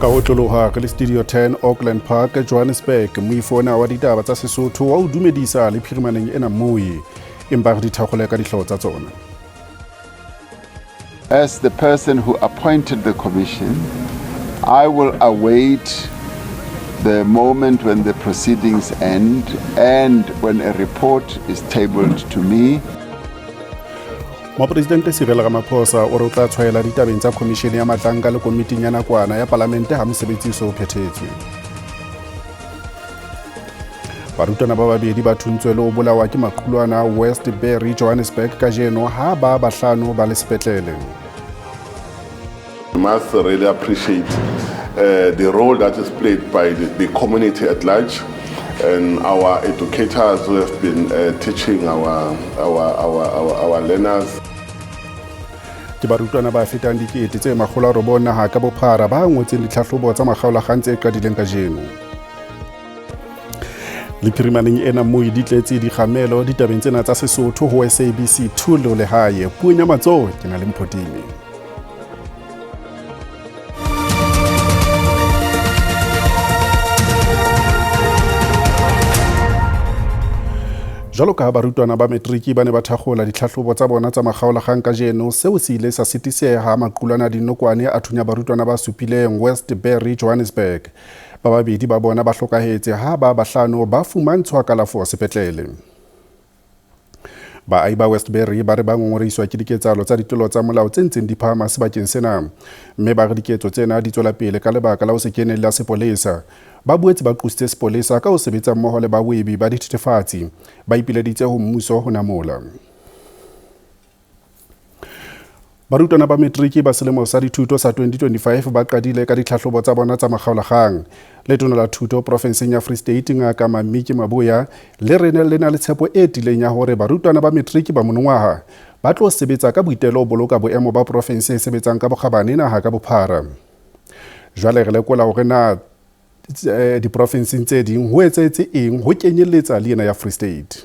Ka ho tloloha re le Studio 10 Auckland Park, Johannesburg, moifo ona wa ditaba tsa Sesotho wa o dumedisa le phirimaneng ena moi, empa re di thakgole ka dihlooho tsa tsona. As the person who appointed the commission, I will await the moment when the proceedings end and when a report is tabled to me. Mopresidente Cyril Ramaphosa o re o tla tshwaela ditabeng tsa khomishene ya matlanka le komiting ya nakwana ya palamente ha mosebetsi o se o phethetswe. Barutwana ba babedi ba thuntswe le ho bolawa ke maqulwana Westbury, Johannesburg kajeno ha ba bahlano ba le sepetlele. We must really appreciate the role that is played by the community at large and our educators who have been teaching our learners. Ke barutwana ba fetang 900 naha ka bophara ba ngotseng ditlhahlobo tsa makgaolakgang tse qadileng kajeno. Le phirimaneng ena moi di tletse dikgamelo ditabeng tsena tsa Sesotho ho SABC 2 le lehae. Puong ya matsoho ke na le Mphodime. Jwalo ka barutwana ba metriki ba ne ba thakgola ditlhahlobo tsa bona tsa makgaolakgang kajeno, seo se ile sa sitiseha maqulwana a dinokwane a thunya barutwana ba supileng Westbury, Johannesburg. Ba babedi ba bona ba hlokahetse ha ba bahlano ba fumantshwa kalafo sepetlele. Baahi ba Westbury ba re ba ngongorehiswa ke diketsahalo tsa ditlolo tsa molao tse ntseng di phahama sebakeng sena, mme ba re diketso tsena di tswela pele ka lebaka la ho se kenelle ha sepolesa. Ba boetse ba qositse sepolesa ka ho sebetsa mmoho le bahwebi ba dithethefatsi. Ba ipileditse ho mmuso ho namola. Barutwana ba metriki ba selemo sa dithuto sa 2025 ba qadile ka ditlhahlobo tsa bona tsa makgaolakgang. Letona la thuto profenseng ya Free State Ngaka Mamiki Maboya le re le na le tshepo e tiileng ya hore barutwana ba metriki ba monongwaha ba tlo sebetsa ka boitelo ho boloka boemo ba profense e sebetsang ka bokgabane naha ka bophara. Jwale re lekola hore na diprofenseng tse ding ho etsahetse eng ho kenyelletsa le ena ya Free State.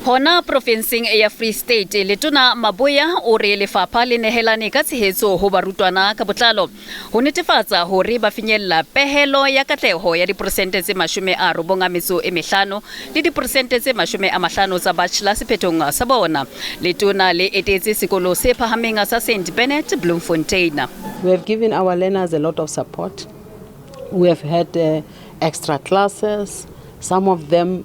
Hona profenseng ya Free State, Letona Maboya o re lefapha le nehelane ka tshehetso ho barutwana ka botlalo ho netefatsa hore ba finyella pehelo ya katleho ya diperesente tse 95 le diperesente tse 50 tsa bachelor sephethong sa bona. Letona le etetse sekolo se phahameng sa St Bernard, Bloemfontein. We have given our learners a lot of support. We have had extra classes, some of them,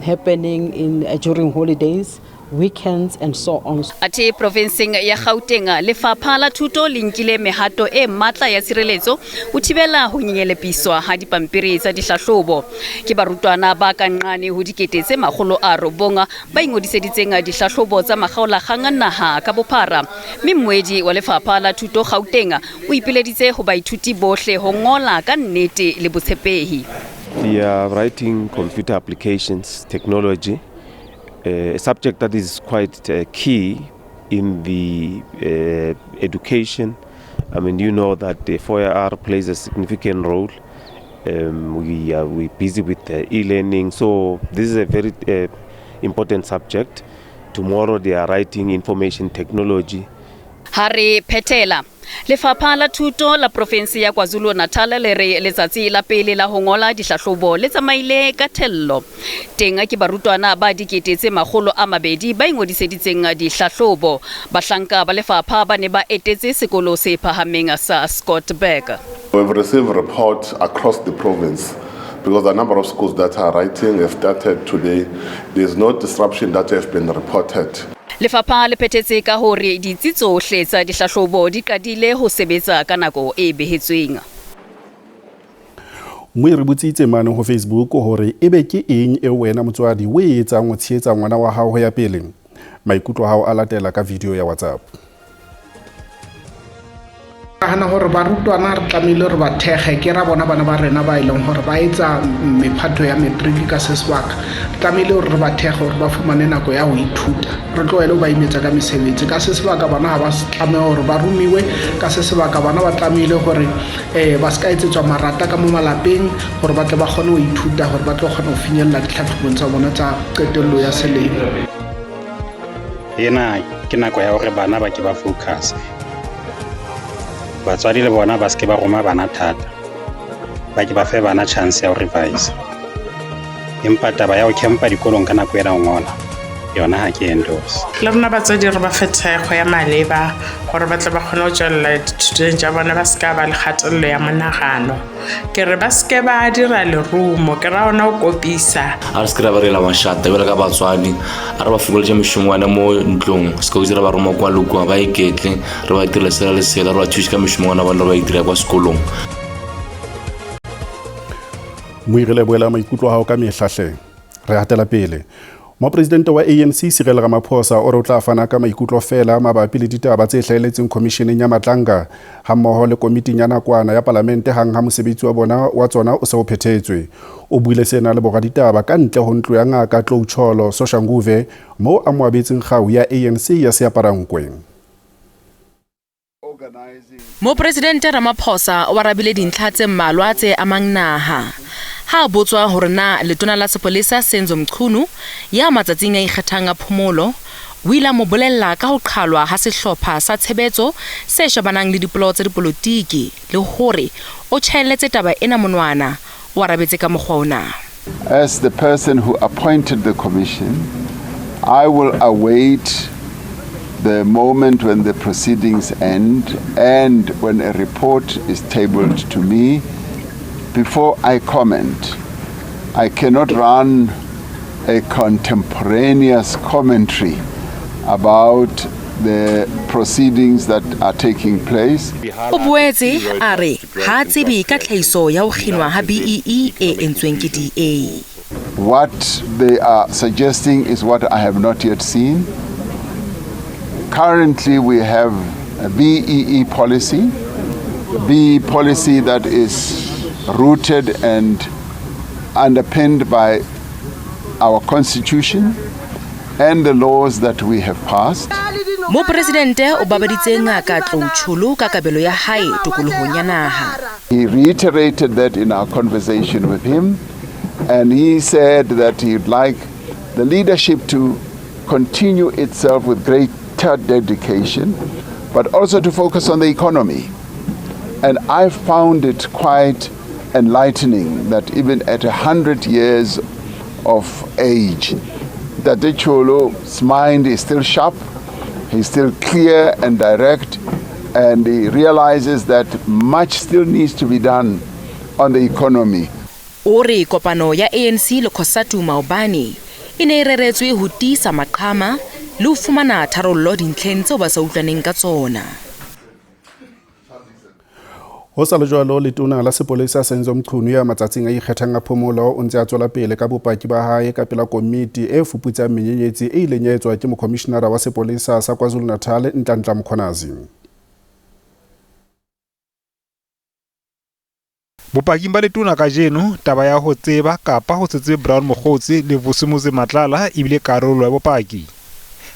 happening in during holidays, weekends and so on. Athe provinseng ya Gauteng, lefapha la thuto le nkile mehato e matla ya tshireletso ho thibela ho nyenyelepiswa ha dipampiri tsa dihlahlobo. Ke barutwana ba ka nqane ho 900 ba ingodiseditseng dihlahlobo tsa makgaolakgang naha ka bophara. Mme mmoedi wa lefapha la thuto Gauteng o ipileditse ho baithuti bohle ho ngola ka nnete le botshepehi. We are writing computer applications technology, a subject that is quite key in the education. I mean, you know that the 4IR plays a significant role. We're busy with e-learning, so this is a very important subject. Tomorrow they are writing information technology. Ha re phethela, lefapha la thuto la profensi ya KwaZulu-Natal le re letsatsi la pele la ho ngola dihlahlobo le tsamaile ka thello. Teng ke barutwana ba 200 ba ingodiseditseng dihlahlobo. Bahlanka ba lefapha ba ne ba etetse sekolo se phahameng sa Scottburgh. We've received reports across the province because the number of schools that are writing have started today. There's no disruption that have been reported. Lefapha le phethetse ka hore ditsi tsohle tsa dihlahlobo di qadile ho sebetsa ka nako e behetsweng. Moi re botsitse mane ho Facebook hore ebe ke eng eo wena motswadi o e etsang ho tshehetsa ngwana wa hao ho ya pele. Maikutlo a hao a latela ka video ya WhatsApp. Nahana hore barutwana re tlamehile re ba thekge, ke ra bona bana ba rena ba e leng hore ba etsa mephato ya matric ka se sebaka. Re tlamehile hore re ba thekge hore ba fumane nako ya ho ithuta, re tlohele ho ba imetsa ka mesebetsi. Ka se sebaka bana ha ba tlameha hore ba romiwe, ka se sebaka bana ba tlamehile hore ba se ka etsetswa marata ka mo malapeng hore ba tle ba kgone ho ithuta, hore ba tlo kgona ho finyella ditlhatlhobong tsa bona tsa qetello ya selemo. Ena ke nako ya hore bana ba ke ba focus. Batswadi le bona ba se ke ba roma bana thata, ba ke ba fe bana chance ya ho revise. Empa taba ya ho campa dikolong ka nako ena ho ngola yona ha ke endorse. Le rona batswadi re ba fe thekgo ya maleba gore ba tle ba kgone go tswelela dithutong tša bona, ba se ka ba le kgatelelo ya monagano. Ke re ba se ke ba dira lerumo, ke ra ona go kopisa. A re se ke ra ba reela mašata bjalo ka batswadi, a re ba fokoletše mešongwana mo ntlong, se ka re ba roma kwa le kwa, ba iketle, re ba direle sela le sela, re ba thuše ka mešongwana bona re ba e dira kwa sekolong. Moirile boela maikutlo a hao ka mehlahleng. Re hatela pele. Mopresidente wa ANC Cyril Ramaphosa o re o tla fana ka maikutlo feela mabapi le ditaba tse hlahelletseng khomisheneng ya Madlanga hammoho le komiting ya nakwana ya palamente hang ha mosebetsi wa bona wa tsona o se o phethetswe. O buile sena le boraditaba ka ntle ho ntlo ya ngaka Tlou Tsholo Soshanguve moo a mo abetseng kgau ya ANC ya seaparankwe. Mopresidente Ramaphosa o arabile dintlha tse mmalwa tse amang naha. Ha a botswa hore na letona la sepolesa Senzo Mchunu ya matsatsing a ikgethang a phomolo o ile a mo bolella ka ho qhalwa ha sehlopha sa tshebetso se shebanang le dipolao tsa dipolotiki le hore o tjhaelletse taba ena monwana, o arabetse ka mokgwa ona. As the person who appointed the commission, I will await the moment when the proceedings end and when a report is tabled to me before I comment. I cannot run a contemporaneous commentary about the proceedings that are taking place. O boetse a re ha a tsebe ka tlhahiso ya ho kginwa ha BEE e entsweng ke DA. What they are suggesting is what I have not yet seen. Currently, we have a BEE policy, BEE policy that is rooted and underpinned by our constitution and the laws that we have passed. Mopresidente o babaditse ngaka Tlou Tsholo ka kabelo ya hae tokolohong ya naha. He reiterated that in our conversation with him, and he said that he'd like the leadership to continue itself with greater dedication, but also to focus on the economy. And I found it quite enlightening that even at 100 years of age, that Cholo's mind is still sharp, he's still clear and direct, and he realizes that much still needs to be done on the economy. O re kopano ya ANC le COSATU maobane e ne e reretswe ho tiisa maqhama le ho fumana tharollo dintlheng tseo ba sa utlwaneng ka tsona. Ho sa le jwalo, letona la sepolesa Senzo Mchunu ya matsatsing a ikgethang a phomolo o ntse a tswela pele ka bopaki ba hae ka pela komiti e fuputsang menyenyetsi e ileng ya etswa ke mokhomishenara wa sepolesa sa KwaZulu-Natal Nhlanhla Mkhwanazi. Bopaking ba letona kajeno, taba ya ho tseba kapa ho se tsebe Brown Mogotsi le Vusimuzi Matlala ebile karolo ya bopaki.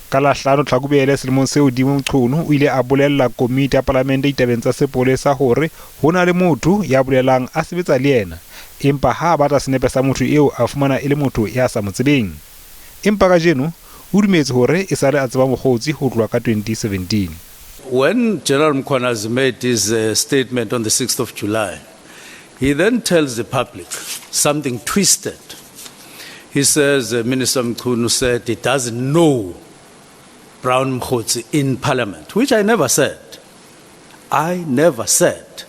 Ka la 5 Tlhakubele selemong se hodimo, Mchunu o ile a bolella komiti ya palamente ditabeng tsa sepolesa hore ho na le motho ya bolelang a sebetsa le yena, empa ha a batla senepe sa motho eo a fumana e le motho ya sa mo tsebeng. Empa kajeno o dumetse hore e sale a tseba Mogotsi ho tloha ka 2017. When General Mkhwanazi made his statement on the 6th of July, he then tells the public something twisted. He says Minister Mchunu said he doesn't know Brown Mogotsi in Parliament, which I never said. I never said.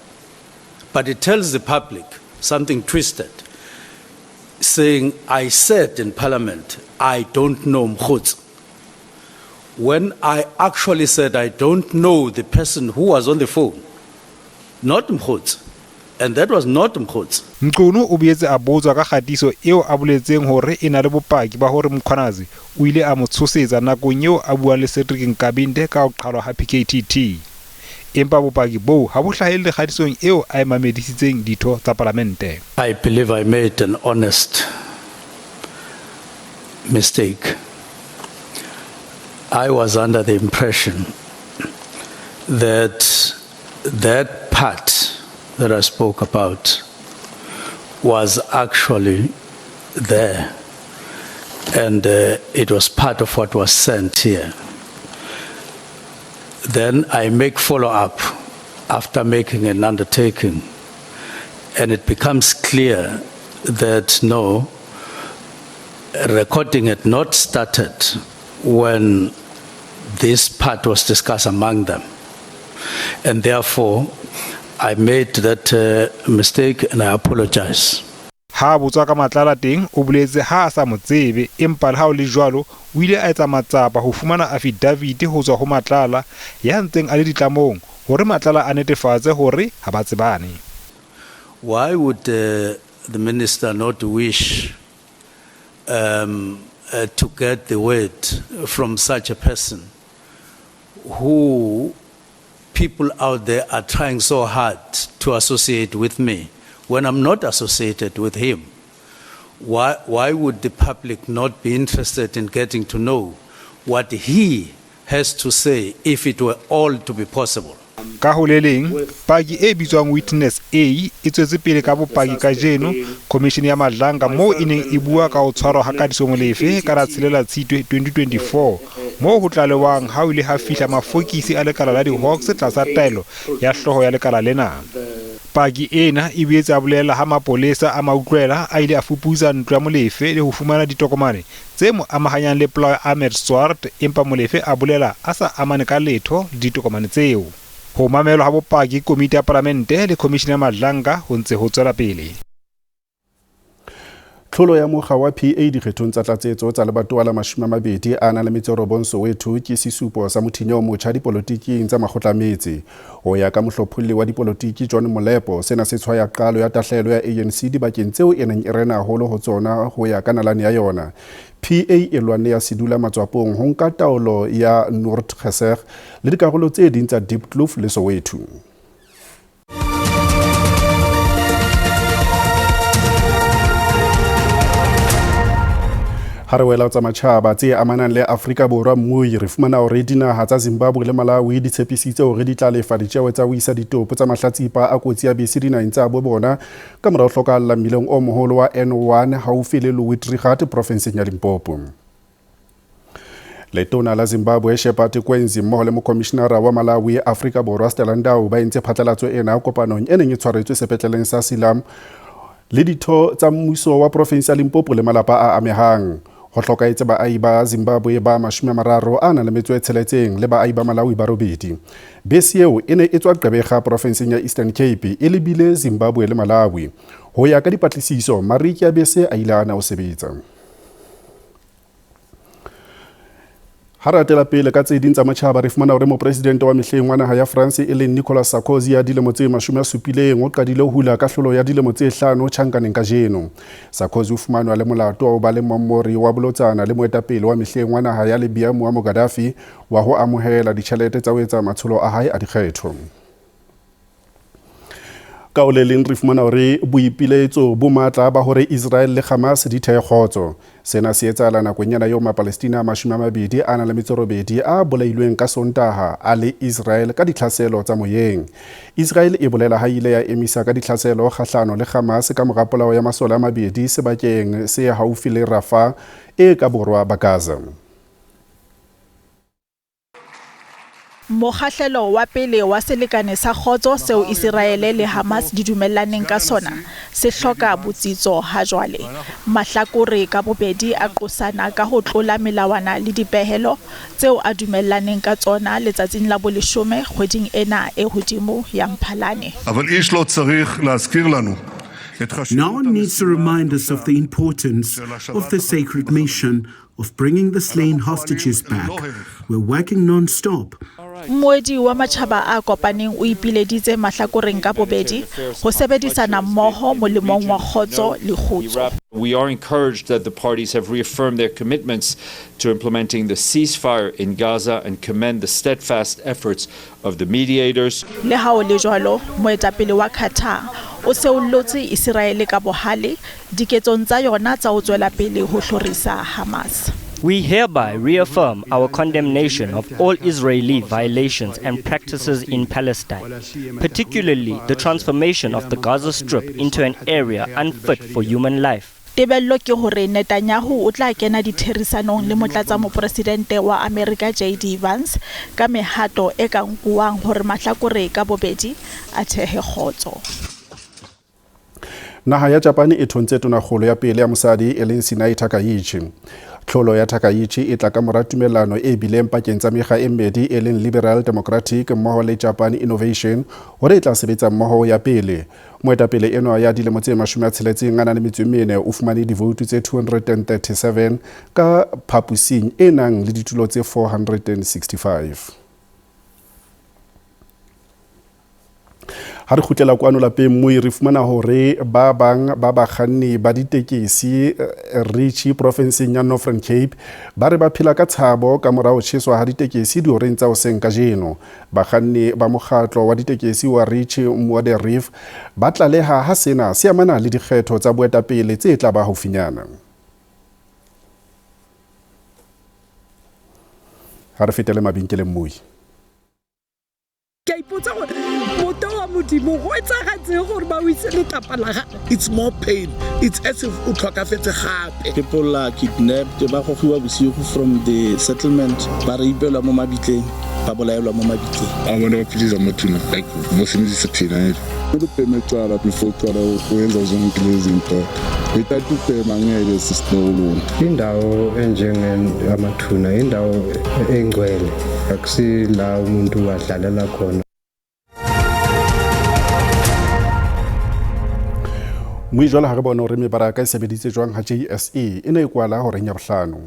But it tells the public something twisted, saying I said in Parliament, I don't know Mogotsi. When I actually said I don't know the person who was on the phone, not Mogotsi. And that was not Mogotsi. Mchunu o boetse a botswa ka kgatiso eo a boletseng hore e na le bopaki ba hore Mkhwanazi o ile a mo tshosetsa nakong eo a buang le Cedric Nkabinde ka ho qhalwa ha PKTT. Empa bopaki boo ha bo hlahelle kgatisong eo a e mamedisitseng ditho tsa palamente. I believe I made an honest mistake. I was under the impression that that part that I spoke about was actually there, and it was part of what was sent here. Then I make follow-up after making an undertaking and it becomes clear that no, recording had not started when this part was discussed among them. And therefore, I made that mistake and I apologize. Ha botswa ka Matlala teng, o boletse ha a sa mo tsebe, empa le ha ho le jwalo, o ile a etsa matsapa ho fumana affidavit ho tswa ho Matlala ya ntseng a le ditlamong hore Matlala a netefatse hore ha ba tsebane. Why would the minister not wish to get the word from such a person who people out there are trying so hard to associate with me when I'm not associated with him? Why would the public not be interested in getting to know what he has to say if it were all to be possible? Ka ho le leng, paki e bitswang Witness A e tswetse pele ka bopaki kajeno Commission ya Madlanga moo e neng e bua ka ho tshwarwa ha Kadiso Molefe ka la 6 Tshitwe 2024, moo ho tlalewang ha o ile ha fihla mafokisi a lekala la di-Hawks tlasa taelo ya hlooho ya lekala lena. Paki ena e boetse a bolela ha mapolesa a mautlwela a ile a fuputsa ntlo ya Molefe le ho fumana ditokomane tse mo amahanyang le polao ya Ahmed Swart, empa Molefe a bolela a sa amane ka letho le ditokomane tseo. Ho mamelwa ha bopaki komiti ya palamente le commission ya Madlanga ho ntse ho tswela pele. Tlholo ya mokga wa PA dikgethong tsa tlatsetso tsa lebatowa la 29 Soweto ke sesupo sa mothinya o motjha dipolotiking tsa makgotla metse. Ho ya ka mohlopholli wa dipolotiki John Molepo, sena se tshwaya qalo ya tahlehelo ya ANC dibakeng tseo e neng e rena haholo ho tsona ho ya ka nalane ya yona. PA e lwanne ya sedula matswapong ho nka taolo ya Noordgesig le dikarolo tse ding tsa Diepkloof le Soweto. Ha re wela tsa matjhaba tse amanang le Afrika Borwa mmui, re fumana hore dinaha tsa Zimbabwe le Malawi di tshepisitse hore di tla lefa ditjeo tsa ho isa ditopo tsa mahlatsipa a kotsi ya bese dinaheng tsa bo bona ka mora ho hlokahalla mmileng o moholo wa N1 haufi le Louis Trichardt profenseng ya Limpopo. Letona la Zimbabwe Shepard Kwenzi mmoho le mokomishinara wa Malawi Afrika Borwa Stella Ndau ba entse phatlalatso ena kopanong e neng e tshwaretswe sepetleleng sa Silam le ditho tsa mmuso wa profinsi ya Limpopo le malapa a amehang. Ho hlokahetse baahi ba Zimbabwe ba 36 le baahi ba Malawi ba 8. Bese eo e ne e tswa Gqeberha profenseng ya Eastern Cape e lebile Zimbabwe le Malawi. Ho ya ka dipatlisiso, mariki a bese a ile a na ho sebetsa. Ha re atela pele ka tse ding tsa matjhaba, re fumana hore mopresidente wa mehleng wa naha ya France e leng Nicolas Sarkozy ya dilemo tse 70 o qadile ho hula kahlolo ya dilemo tse 5 tjhankaneng kajeno. Sarkozy o fumanwa le molato wa ho ba le mommori wa bolotsana le moetapele wa mehleng wa naha ya Libya Muammar Gaddafi wa ho amohela ditjhelete tsa ho etsa matsholo a hae a dikgetho. Ka ho le leng re fumana hore boipiletso bo matla ba hore Israel le Hamas di thehe kgotso. Sena se etsahala nakong ena eo Mapalestina a 28 a bolailweng ka Sontaha a le Israel ka ditlhaselo tsa moyeng. Israel e bolela ha ile ya emisa ka ditlhaselo kgahlano le Hamas ka mora polao ya masole a 2 sebakeng se haufi le Rafah e ka borwa ba Gaza. Mokgahlelo wa pele wa selekane sa kgotso seo Iseraele le Hamas di dumellaneng ka sona se hloka botsitso ha jwale. Mahlakore ka bobedi a qosana ka ho tlola melawana le dipehelo tseo a dumellaneng ka tsona letsatsing la 10 kgweding ena e hodimo ya Mphalane. No one needs to remind us of the importance of the sacred mission of bringing the slain hostages back. We're working non-stop. Mmoedi wa matjhaba a kopaneng o ipileditse mahlakoreng ka bobedi ho sebedisana mmoho molemong wa kgotso le kgutso. We are encouraged that the parties have reaffirmed their commitments to implementing the ceasefire in Gaza and commend the steadfast efforts of the mediators. Le ha ho le jwalo, moetapele wa Qatar o se o llotse Iseraele ka bohale diketsong tsa yona tsa ho tswela pele ho hlorisa Hamas. We hereby reaffirm our condemnation of all Israeli violations and practices in Palestine, particularly the transformation of the Gaza Strip into an area unfit for human life. Tebello ke hore Netanyahu o tla kena ditherisanong le motlatsamopresidente wa Amerika JD Vance ka mehato e ka nkuwang hore mahlakore ka bobedi a thehe kgotso. Naha ya Japane e thontse tonakgolo ya pele ya mosadi e leng Sinai Takaichi. Tlholo ya Takaichi e tla ka mora tumellano e bileng pakeng tsa mekga e mmedi e leng Liberal Democratic mmoho le Japan Innovation hore e tla sebetsa mmoho ya pele. Moetapele enwa ya dilemo tse 64 o fumane divoutu tse 237 ka phaposing e nang le ditulo tse 465. Ha re kgutlela kwano lapeng moi re fumana hore ba bang ba bakganni ba ditekesi Ritchie profinseng ya Northern Cape ba re ba phela ka tshabo ka mora ho tjheswa ha ditekesi dihoreng tsa hoseng kajeno. Bakganni ba mokgatlo wa ditekesi wa Ritchie Modderrief ba tlaleha ha sena se amana le dikgetho tsa boetapele tse tla ba haufinyana. Ha re fetele mabenkeleng moi. Ke a ipotsa gore moto wa modimo go etsagatseng gore ba o itse letlapa la gagwe. It's more pain, it's as if o tlhokafetse gape. People are kidnapped, ba gogiwa bosigo from the settlement, ba raipelwa mo mabitleng, ba bolaelwa mo mabitleng. Abantu abaphithiza amathuna like bosebenzisa thina. Ukubhema ecala before uqala uyenza zonke lezi zinto. Without ukubhema ngeke sisinokulunga. Indawo enjengamathuna indawo engcwele, akusila umuntu wadlalela khona. Moi jwale ha re bone hore mebaraka e sebeditse jwang ha JSE e ne e kwala horeng ya bohlano.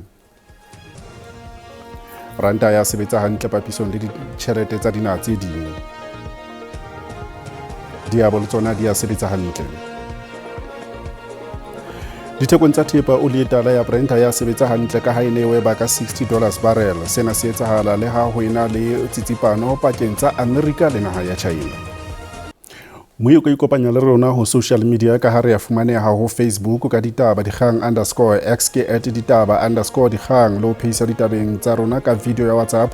Ranta ya sebetsa hantle papisong le ditjhelete tsa dinaha tse ding. Diabo le tsona di a sebetsa hantle. Dithekong tsa thepa oli e tala ya Brent ya sebetsa hantle ka ha e ne e weba ka $60 barrel. Sena se etsahala le ha ho ena le tsitsipano pakeng tsa Amerika le naha ya China. Moi o ka ikopanya le rona ho social media ka ha re ya fumaneha ho Facebook ka ditaba dikgang underscore x ke at ditaba underscore dikgang le ho phehisa ditabeng tsa rona ka video ya WhatsApp,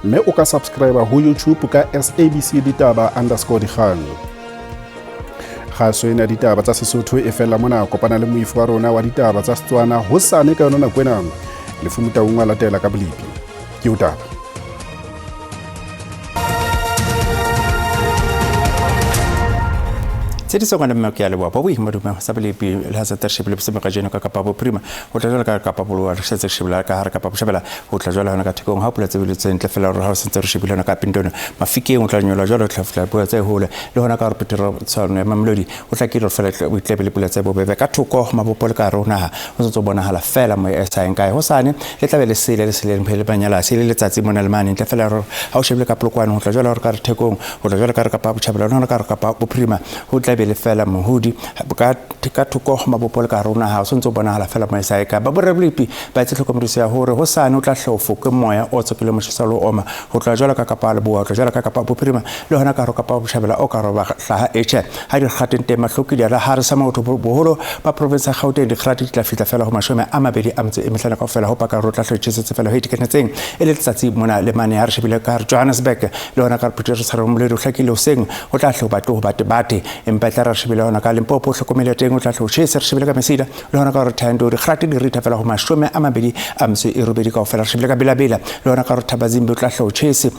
mme o ka subscribe ho YouTube ka SABC ditaba underscore dikgang. Kgaso ena ditaba tsa Sesotho e fella mona. Kopana le moifo wa rona wa ditaba tsa Setswana hosane ka yona nako ena. Lefu Motaung wa latela ka bolepi. Ke o taba. Tshediso ngwana mme ke a leboha. Bo boima dumela sa bolepi le ha sa tershebile bosebe kajeno ka Kapa Bophirima. Ho tla jwalo ka Kapa Borwa re setse re shebile ka hare Kapa Botjhabela. Ho tla jwalo hona ka Thekong ha pula tse bile tse ntle fela hore ha o sentse re shebile hona ka Pindone. Mafikeng o tla nyola jwalo tla fihla pula tse hole le hona ka hore Petro Tshwane ya Mamelodi o tla kile fela o itlebele pula tse bobebe ka thoko mabopo le ka hare ho naha. Ho sentse o bonahala fela moya e sa eng kae. Hosane le tla be le sele le sele le banyala sele letsatsi mona le mane ntle fela hore ha o shebile ka Polokwane ho tla jwalo hore ka re Thekong ho tla jwalo ka re Kapa Botjhabela le hona ka re Kapa Bophirima ho tla be le fela mohodi ka thoko ho mabopo le ka rona ha o sentse o bonahala fela moya sa e ka ba boreblipi ba etse tlhokomediso ya hore hosane o tla hlofo ke moya o tsokile motjheso le oma ho tla jwalo ka Kapa Leboa ho tla jwalo ka Kapa Bophirima le hona ka hare Kapa Botjhabela o ka roba hlaha etjhe ha di kgateng teng mahlokile la hare sa motho boholo ba province ya Gauteng dikgati di tla fihla fela ho 25 kaofela ho paka ro tla hlotjhesetse fela ho itekanetseng e le letsatsi mona le mane ha re shebile ka hare Johannesburg le hona ka re Pretoria sa re moledi o hlakile hoseng ho tla hlo batle ho bate bate empa tla re shebile hona ka Limpopo hlokomele teng o tla hlo tjhese re shebile ka Mesida le hona ka hore Thando dikgati di ritha fela ho 28 kaofela re shebile ka Belabela le hona ka hore Thabazimbi o tla hlo tjhese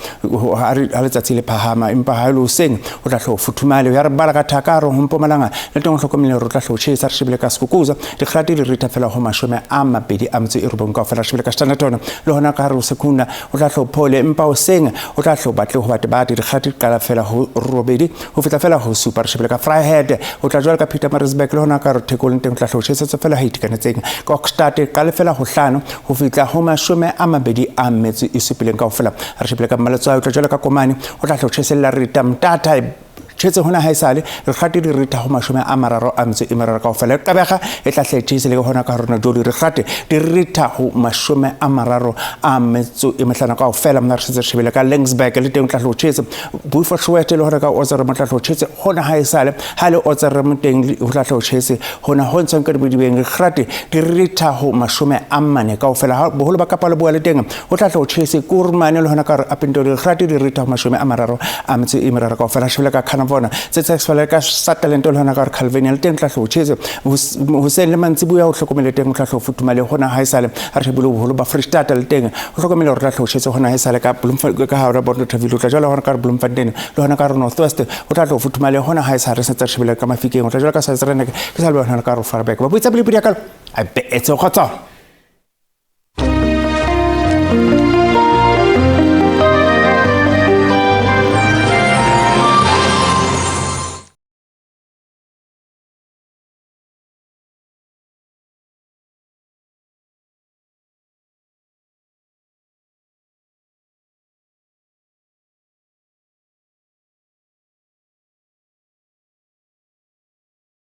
ha letsatsi le phahama empa ha le hoseng o tla hlo futhumale ya re bala ka thaka re ho Mpumalanga le teng hlokomele re tla hlo tjhesa re shebile ka Skukuza dikgati di ritha fela ho 29 kaofela re shebile ka Standerton le hona ka hore Sekunda o tla hlo phole empa hoseng o tla hlo batle ho bate bate dikgati di qala fela ho 8 ho fihla fela ho 7 re shebile ka Vryheid o tla jwalo ka Pietermaritzburg le hona ka re Thekoleng teng o tla hlo tjhesetsa fela ha itekanetseng ka Kokstad qale fela ho 5 ho fihla ho 27 kaofela re shebile ka Mmaletswai o tla jwalo ka Komane o tla hlo tjhesella re Tamtata tjhetse hona haesale re kgate di ritha ho 33 kaofela Qabega e tla hle tjhese le hona ka rona jodi re kgate di ritha ho 35 kaofela mna re setse re shebile ka Lensburg le teng tla hlo tjhese Beaufort le hona ka Otsere tla hlo tjhese hona haesale ha le Otsere teng ho tla hlo tjhese hona ho ntshang ka dibodibeng re kgate di ritha ho 40 kaofela boholo ba Kapa Leboa le teng ho tla hlo tjhese Kurmane le hona ka re Apindori re kgate di ritha ho 33 kaofela shebile ka Carnival Mvona tse tsa ka Sutherland le hona ka re Calvinia le teng tla hlo tjhese hoseng le mantsibuya o hlokomele teng o tla hlo futhumale hona ha esale ha re shebile boholo ba Freestata le teng o hlokomele hore tla hlo tjhese hona ha esale ka Bloemfontein ka hara Bothaville o tla jwala hona ka re Bloemfontein le hona ka re North West o tla hlo futhumale hona ha esale re sentse re shebile ka Mafikeng o tla jwala ka Swaziland ke sa le hona ka re Farbeck ba buitsa pele pele ya kalo a be etse kgotso.